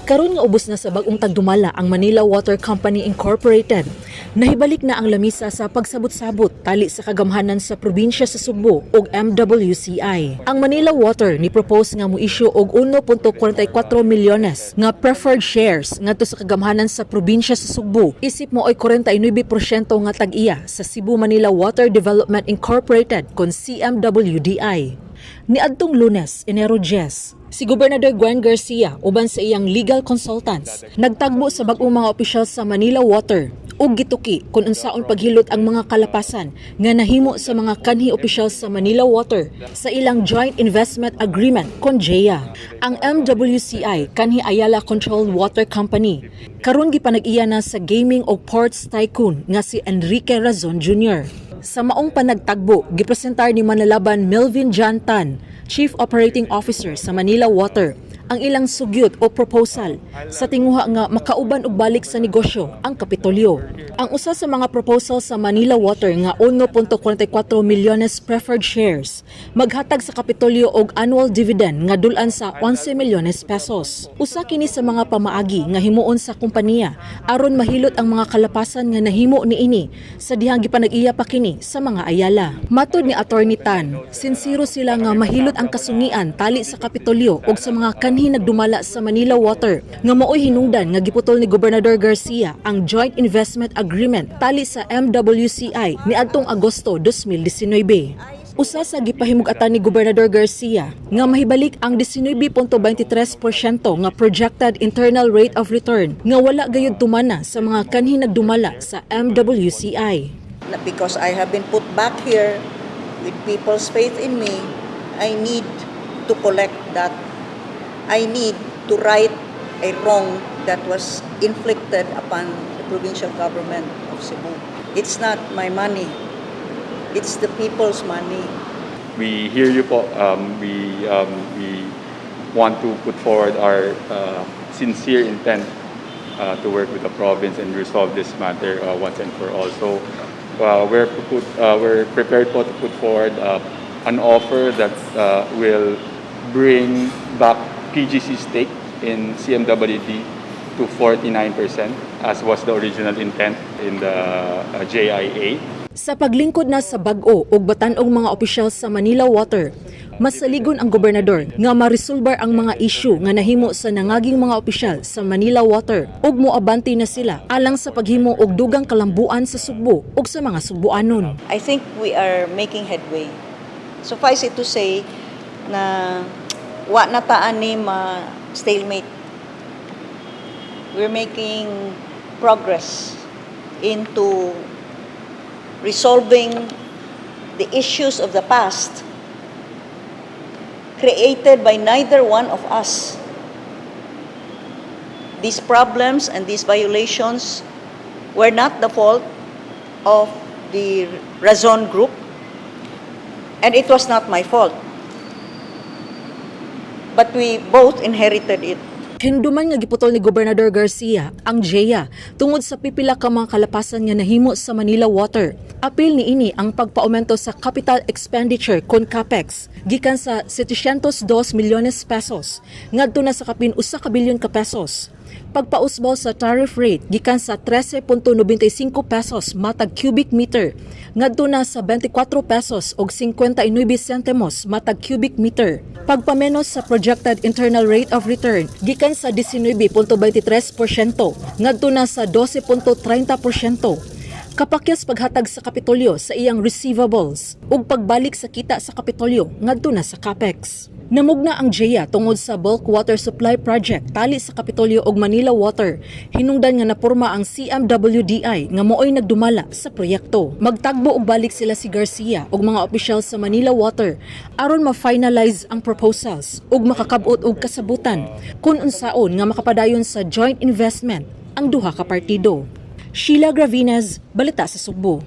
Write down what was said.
Karon nga ubos na sa bag-ong tagdumala ang Manila Water Company Incorporated, nahibalik na ang lamisa sa pagsabot-sabot tali sa kagamhanan sa probinsya sa Sugbo ug MWCI. Ang Manila Water ni propose nga mo-issue og 1.44 milyones nga preferred shares ngadto sa kagamhanan sa probinsya sa Sugbo. Isip maoy 49% nga tag-iya sa Cebu Manila Water Development Incorporated kon CMWDI. Niadtong Lunes, Enero 10, si Gobernador Gwen Garcia uban sa iyang legal consultants nagtagbo sa bag-ong mga opisyal sa Manila Water ug gituki kung unsaon paghilot ang mga kalapasan nga nahimo sa mga kanhi opisyal sa Manila Water sa ilang Joint Investment Agreement kon JEA. Ang MWCI, kanhi Ayala Controlled Water Company, karon gipanag-iya na sa gaming og ports tycoon nga si Enrique Razon Jr. Sa maong panagtagbo, gipresentar ni Manalaban Melvin John Tan, Chief Operating Officer sa Manila Water, ang ilang sugyot o proposal sa tinguha nga makauban og balik sa negosyo ang Kapitolyo. Ang usa sa mga proposal sa Manila Water nga 1.44 milyones preferred shares maghatag sa Kapitolyo og annual dividend nga dul-an sa 11 milyones pesos. Usa kini sa mga pamaagi nga himuon sa kompanya aron mahilot ang mga kalapasan nga nahimo niini sa dihang gipanag-iya pa kini sa mga Ayala. Matod ni Attorney Tan, sinsero sila nga mahilot ang kasungian tali sa Kapitolyo ug sa mga kanhi nagdumala sa Manila Water nga maoy hinungdan nga giputol ni Gobernador Garcia ang Joint Investment Agreement tali sa MWCI niadtong Agosto 2019. Usa sa gipahimug-atan ni Gobernador Garcia nga mahibalik ang 19.23% nga projected internal rate of return nga wala gayud tumana sa mga kanhi nagdumala sa MWCI. Because I have been put back here with people's faith in me, I need to collect that. I need to right a wrong that was inflicted upon the provincial government of Cebu. It's not my money. It's the people's money. We hear you po. We want to put forward our sincere intent to work with the province and resolve this matter once and for all. So we're prepared po to put forward an offer that will bring back PGC stake in CMWD to 49% as was the original intent in the JIA. Sa paglingkod na sa bag-o ug batan-ong mga opisyal sa Manila Water, masaligon ang gobernador nga maresolbar ang mga isyu nga nahimo sa nangaging mga opisyal sa Manila Water ug moabante na sila alang sa paghimo og dugang kalambuan sa Sugbo ug sa mga Sugboanon. I think we are making headway. Suffice it to say na wa na ta ani ma stalemate. We're making progress into resolving the issues of the past created by neither one of us. These problems and these violations were not the fault of the Razon Group, and it was not my fault. But we both inherited it. Hinduman nga giputol ni Gobernador Garcia ang JEA tungod sa pipila ka mga kalapasan nga nahimo sa Manila Water. Apil niini ang pagpaumento sa capital expenditure kon CAPEX gikan sa 702 milyones pesos ngadto na sa kapin 1 ka bilyon ka pesos. Pagpausbaw sa tariff rate gikan sa 13.95 pesos matag cubic meter ngadto na sa 24 pesos og 59 centimos matag cubic meter. Pagpamenos sa projected internal rate of return gikan sa 19.23% ngadto na sa 12.30%. Kapakyas paghatag sa Kapitolyo sa iyang receivables ug pagbalik sa kita sa Kapitolyo ngadto na sa CAPEX. Namugna ang JEA tungod sa Bulk Water Supply Project tali sa Kapitolyo ug Manila Water. Hinungdan nga naporma ang CMWDI nga maoy nagdumala sa proyekto. Magtagbo og balik sila si Garcia ug mga opisyal sa Manila Water aron ma-finalize ang proposals ug makakab-ot og kasabutan kung unsaon nga makapadayon sa joint investment ang duha ka partido. Sheila Gravinez, Balita sa Sugbo.